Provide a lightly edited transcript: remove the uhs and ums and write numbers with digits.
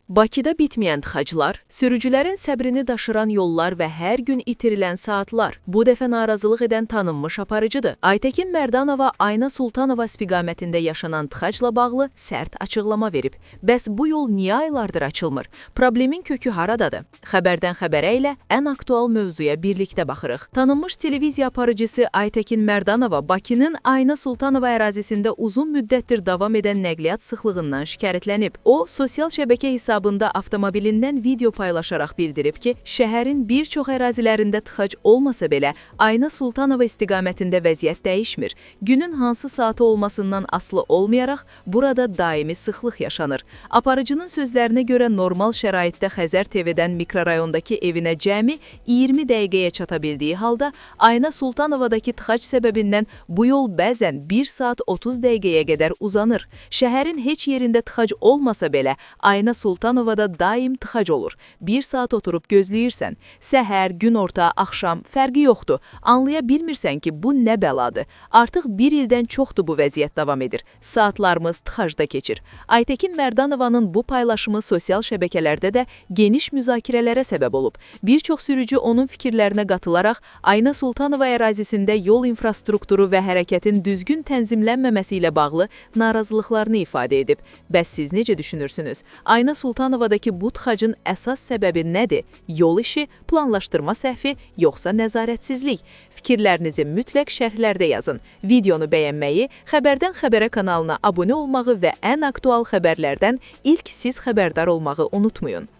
Bakıda bitməyən tıxaclar, sürücülərin səbrini daşıran yollar və hər gün itirilən saatlar. Bu dəfə narazılıq edən tanınmış aparıcıdır. Aytəkin Mərdanova Ayna Sultanova istiqamətində yaşanan tıxacla bağlı sərt açıqlama verib. Bəs bu yol niyə aylardır açılmır? Problemin kökü haradadır? Xəbərdən xəbərə ilə ən aktual mövzuya birlikdə baxırıq. Tanınmış televiziya aparıcısı Aytəkin Mərdanova Bakının Ayna Sultanova ərazisində uzun müddətdir davam edən nəqliyyat sıxlığından şikayətlənib. O, sosial şəbəkə hesabında avtomobilindən video paylaşaraq bildirib ki, şəhərin bir çox ərazilərində tıxac olmasa belə, Ayna Sultanova istiqamətində vəziyyət dəyişmir. Günün hansı saatı olmasından asılı olmayaraq burada daimi sıxlıq yaşanır. Aparıcının sözlərinə görə normal şəraitdə Xəzər TV-dən mikrorayondakı evinə cəmi 20 dəqiqəyə çata bildiyi halda Ayna Sultanovadakı tıxac səbəbindən bu yol bəzən 1 saat 30 dəqiqəyə qədər uzanır. Şəhərin heç yerində tıxac olmasa belə Ayna Sultanovada daim tıxac olur. 1 saat oturub gözləyirsən. Səhər, günorta, axşam fərqi yoxdur. Anlaya bilmirsən ki, bu nə bəladır. Artıq bir ildən çoxdur bu vəziyyət davam edir. Saatlarımız tıxacda keçir. Aytəkin Mərdanovanın bu paylaşımı sosial şəbəkələrdə də geniş müzakirələrə səbəb olub. Bir çox sürücü onun fikirlərinə qatılaraq Ayna Sultanova ərazisində yol infrastrukturu və hərəkətin düzgün tənzimlənməməsi ilə bağlı narazılıqlarını ifadə edib. Bəs siz necə düşünürsünüz? Ayna Sultanovadakı bu tıxacın əsas səbəbi nədir? Yol işi, planlaşdırma səhvi, yoxsa nəzarətsizlik? Fikirlərinizi mütləq şərhlərdə yazın. Videonu bəyənməyi, Xəbərdən Xəbərə kanalına abunə olmağı və ən aktual xəbərlərdən ilk siz xəbərdar olmağı unutmayın.